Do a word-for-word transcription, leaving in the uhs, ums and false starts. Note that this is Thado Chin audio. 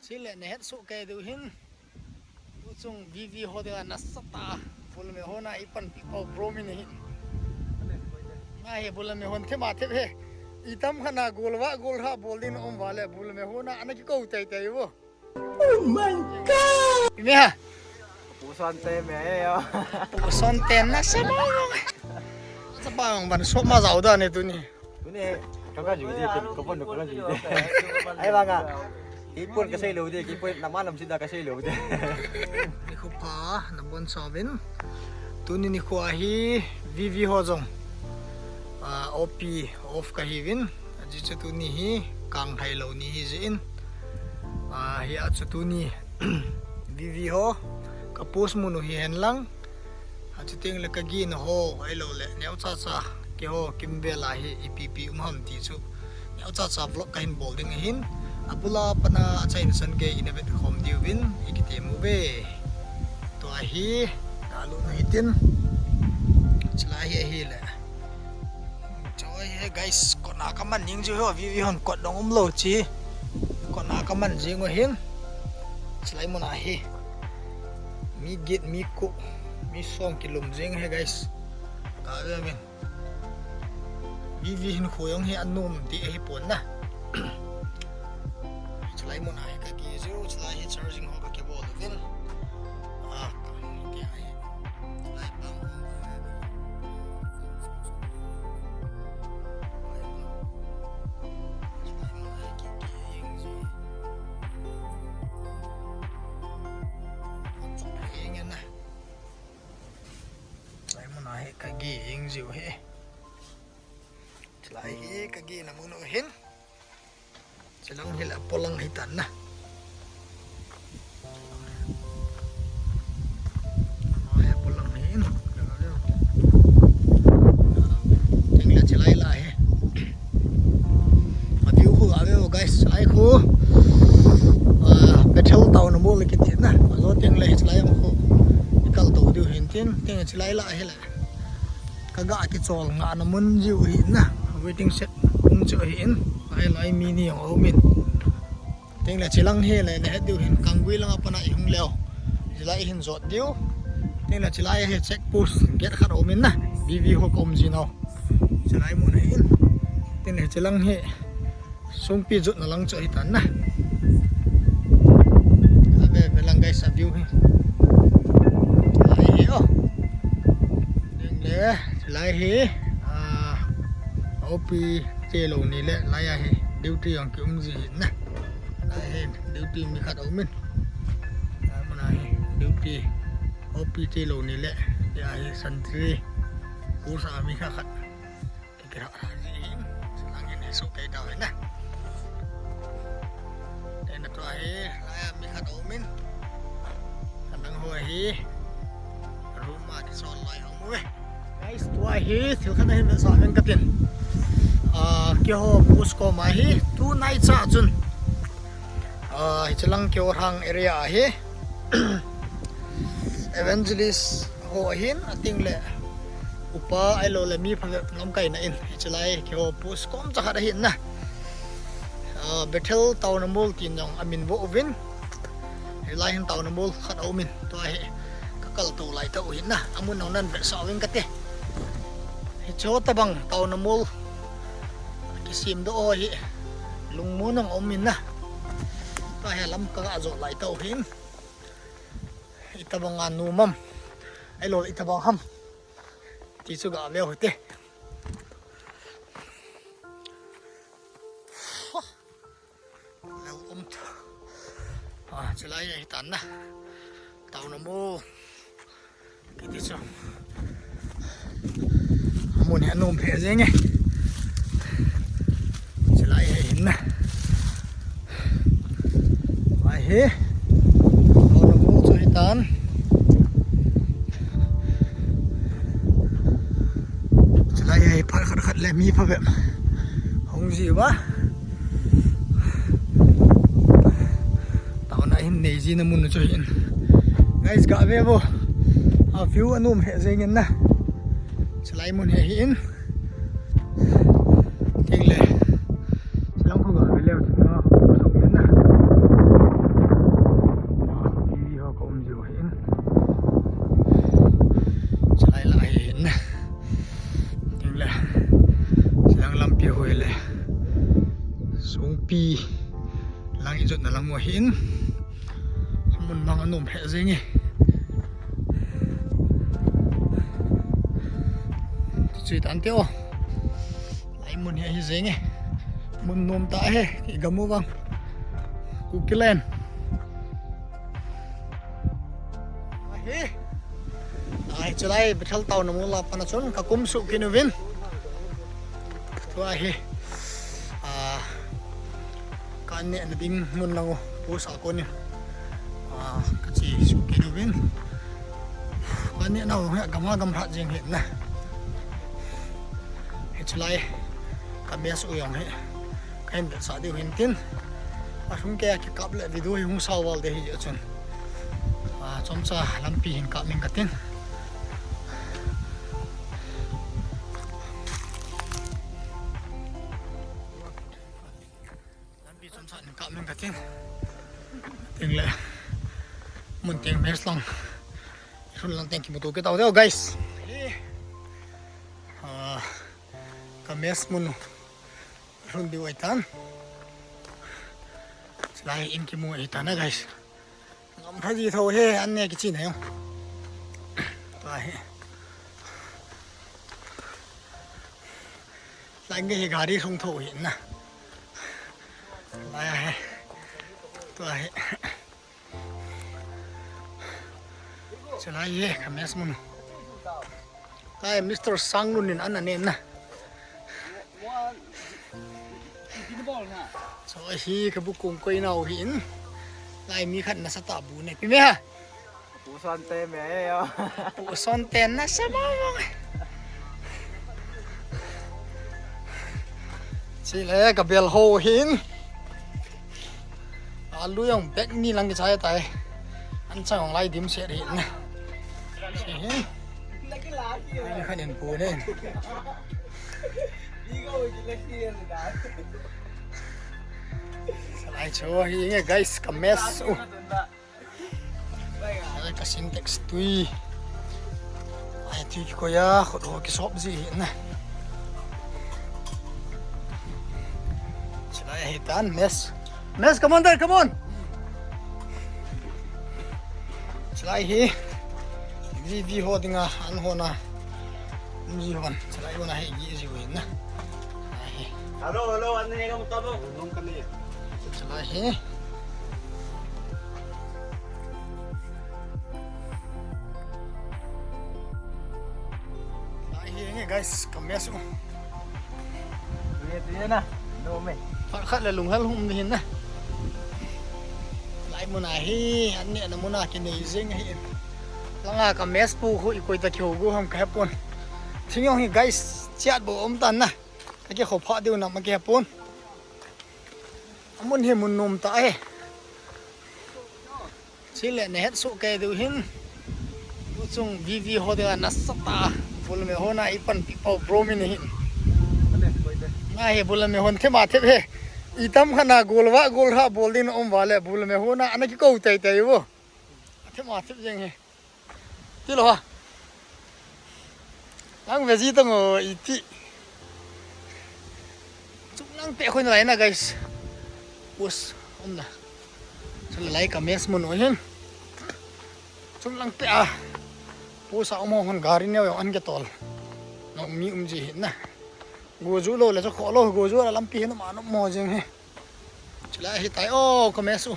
Chule nahet soh kei diu hin. Tuchung V V ho dinga nasatah a bul me hon a ipanpi pau bro min ahin. Nga hi bul me hon thema thep he. Itam khat na gol va gol ha bol ding um va le bul me hon a ana kikou tei tei vo. Oh my God! Ime ha? Pu Son te me e yo. Pu Son te na sa ma. Sa pa ang ban so ma zau da ne tuni. Tuni ka ka ju de, ka pon ka ka ju de. Ai ba nga. Kipon ka sei lou de, kipon na ma lam si da ka sei lou de. Nikho pha, nabonchauvin. Tuni nikho hi V V ho jong. Ah, O P off kahiuvin. Ajeh chu tuni hi kang thei lou ni hi jeh in. Ah, hia chu tuni V V ho ka post mun u hihen lang. Achu teng le ka gin ho, ahilou le, neocha cha, keiho kimvel a hi ipi ipi um ham ti chu. Neocha cha vlog kahin bol ding ahin. Abul a pat a achaina chan gei ina vet khom diuvin, ikiti mu ve. Tua hi, kalut na hitin. Chulai hi ahile. Choi he guys, kotna kaman ning chu ho, V V hon kot dong umlou chi. Kotna kaman jing u hin. Chulai mun a hi. Mi get, mi ko, mi som kilum jing he guys. Ka ve min. V V hin khoyong he anum ti he pon na. Chulai mun a hi ka ki jiu, chulai hi charging ho ka kibol uvin. Ah, ka ti a hi. Chulai pang. Chulai mun a hi ki ki jing jiu. Chulai mun a hi ki ki jing jiu na. Chulai mun a hi ka ki jing jiu he. Chulai hi ka kina mun u hin. Chulang hi la polang hi tan na. Ai, polang hi in. Ting la chulai la hi. A view khu a view guys, chulai khu. Ah, Bethel town a mol kiti na. Ajo ting la hi chulai khu. Ikal to diu hin tin, ting chulai la hi la. Ka ga kichol ngahna mun jiu hi na. Waiting shed mun chu hi in. Ai lai mi ni jong um in. Ting le chulang hi le, le het diu hin kang gui lang a pat a i hung leo. Chulai i hin jot diu. Ting le chulai hi check post gate khat um in na. V V ho ka um ji nau. Chulai mun hi in. Ting le chulang hi. Sungpi jutna lang chu hi tan na. A ve ve lang guys a view hi. Lai hi o. Ting le, lai hi. Ah, O P che lou ni le, lai a hi. Duty jong ki um ji hi na. Lai hi, duty mi khat um in. Lai mun a hi, duty. O P che lou ni le, ya hi sentry. Pu sa mi khat khat. Kikirah rah ji hin, lang hin hi su kei tau hin na. Tena tua hi, lai a mi khat um in. Kanang ho hi, room a kisol lai um uve. Guys, tua hi, thil khat ahin vetsah veng katin. Ah, keiho post kom a hi, tunai cha chun. Ah, hichilang keiho hang area a hi. Evangelist ho ahin, ating le upa ahilou le mi phabep lamkaina in, hichilai keiho post kom cha khat ahin na. Ah, Bethel town a mol tin jong amin vo uvin. Hilai hin town a mol khat a um in, tua hi ka kal to lai ta u hin na, amun nong nan vetsah veng kate. Hicho tabang town a mol kisem doh ho hi lungmon a um in na. Tua hi lam ka ga jot lai ta u hin. Itabang a nom am. Ahilou itabang ham. Ti chu ga ve u hite. Lou um tho. Ah, chulai hi tan na. Town a mol. Kiti chu. Amun hi anom phe jeng e. Chulai hi hin na. Vai hi. Town a mol chu hi tan. Chulai hi phat khat khat le mi phabep hung ji uva. Town a hin nei jina mun chu hin. Guys, ga ve vo. A view anom he jeng in na. Chulai mun hi hin. Ting le. Chulang khu ga ve leu chu na. Chu min na. Ang ijotna lang u ahin. Mun mang anom he jeng e. Chui tan te o. Lai mun hi ahi jeng e. Mun nom tah e. Igam u vang. Kukiland. Ahi. Ai, chulai Bethel town a mol a pat a chun ka kum suh kit uvin. Tua hi. Ah, ka neh na ding mun lang u. Post a kon in. Ah, ka che suh kit uvin. Ka neh na u hi gam a gam lha jeng hi na. Hi chulai. Ka mess u jong hi. Ka hin vetsah diu hin tin. A hung ke a kikap le video hi hung sao val de hi chun. Ah, chomcha lampi hin kap ning ka tin. Lampi chomcha ning kap ning ka tin. Ting le. Mun ting mess lang. Hun lang ting kimuto kit tau deu, guys. Ah, ka mess mun. Run diu ahitan. Chulai in kimu ahitan a, guys. Ngam tha ji tho he, an ne kichi na jong. Tua hi. Lai nge hi gari sung tho hi na. Lai a he. Tua hi. Chulai hi ka mess mun. Ai, Mister Sanglun in an a ne na. Chu hi ka bu kong koi nau hi in. Lai mi khat nasa tah bu ne. Pi me ha. Pu Son te me e o. Pu Son te nasa mong mong. Chule ka bel ho hin. Alu jong bag ni lang kichai tai. An chang jong lai dim set hin. Chi hin. Ai, khan in pu ne. Salai chu hi nge, guys, ka mess u. Ai, ka Sintex tui. Ai, tui kikoi a, khut ho kisop ji hi na. Chulai ahitan, mess. Mess, come on there, come on. Chulai hi. V V ho dinga, an ho na. Ji hon. Chulai ho na hi, ji ji ho na. Ai. Hello, hello, an ne ka mo tabo. Nung ka ne. Chulai hi. Lai hi nge guys, ka mess u. Ye, ye na. No me. Phat khat le lunghel hum ni hin na. Lai mun a hi, an ne na mun a kinei jeng hi. Langa ka mess pu khu i koi ta kiho gu ham ka hepon. Thing jong hi guys, chiat bo um tan na. Ka kiho pha diu na ma kihepon. Amun hi mun nom tah e. Chule na het soh kei diu hin. Tuchung V V ho dinga nasa tah. Bul me ho na i panpi pau bro min hin. Nga hi bul me hon them a them he. I tam khat na gol va gol ha bol ding na um va le bul me ho na ana kikou tei tei vo. Them a them jeng he. Ti lo ha. Lang ve ji tong o iti. Chung lang pe khoi na lai na guys. Us, um na. Chulai ka mess mun u hin. Chung lang pe a. Post a um hon gari neo jong an ke tol. Nong mi um ji hin na. Go ju lo le chu kho lo, go ju la lampi hin ma no mo jeng he. Chulai hi tai o, ka mess u.